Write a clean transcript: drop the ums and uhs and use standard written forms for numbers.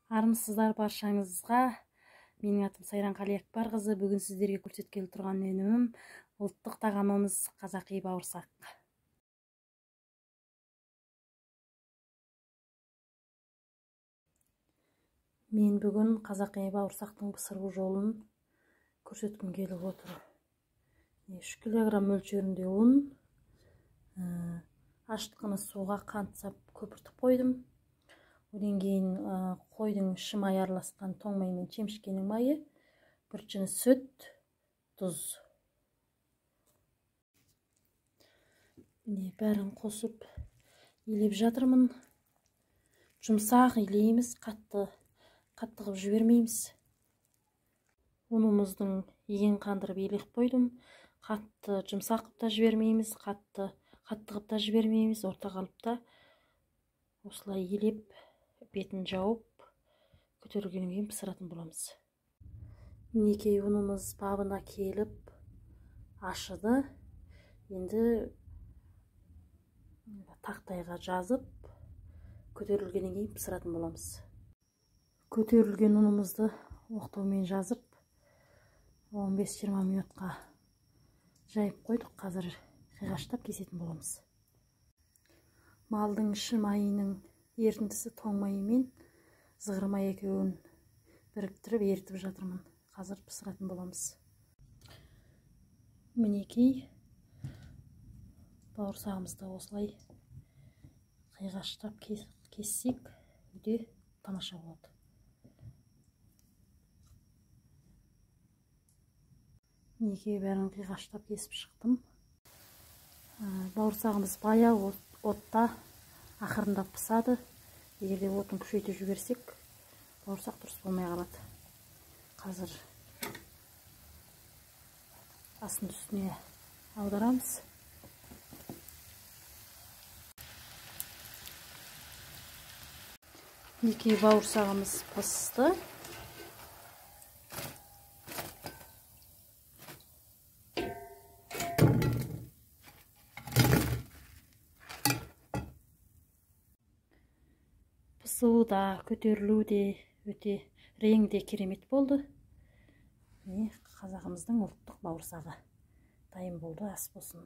Армысыздар баршаңызға. Менің атым Сайран Қалиакбарқызы. Бүгін сіздерге көрсеткелі тұрған өнімім ұлттық тағамымыз қазақи бауырсақ. Мен бүгін қазақи бауырсақтың пісіру жолын көрсеткім келіп отыр. 3 килограмм мөлшерінде ұн, ашытқыны суға қант сап көпіртіп қойдым. Одан кейін қойдың іші майы араласқан тоң май мен шемішкенің майы, бір шыны сүт, тұз. Міне бәрін қосып илеп жатырмын. Жұмсақ илейміз, қатты қылып жібермейміз. Ұнымыздың иін қандырып илеп қойдым. Қатты жұмсақ қылып та жібермейміз, қатты қылып та жібермейміз, орта қалыпта осылай илеп бетін жауып көтерілгеннен кейін пісіретін боламыз. Мінекей ұнымыз бабына келіп ашыды. Енді тақтайға жазып көтерілгеннен кейін пісіретін боламыз. Көтерілген ұнымызды оқтаумен жазып 15-20 минутқа жайып қойдық. Қазір қиғаштап кесетін боламыз. Малдың іші майының ерітіндісі тоң майы мен зығыр май екеуін біріктіріп ерітіп жатырмын. Қазір пісіретін боламыз. Мінекей бауырсағымызды осылай қиғаштап кессек өте тамаша болады. Мінекей бәрін қиғаштап кесіп шықтым. Бауырсағымыз баяу отта ақырындап пысады. Егер де отын күшейтіп жіберсек, бауырсақ дұрыс болмай қалады. Қазір астын үстіне аударамыз. Мінекей бауырсағымыз пысты. Пысуы да, көтерілуі де өте реңі де керемет болды. Міне қазағымыздың ұлттық бауырсағы дайын болды. Ас болсын.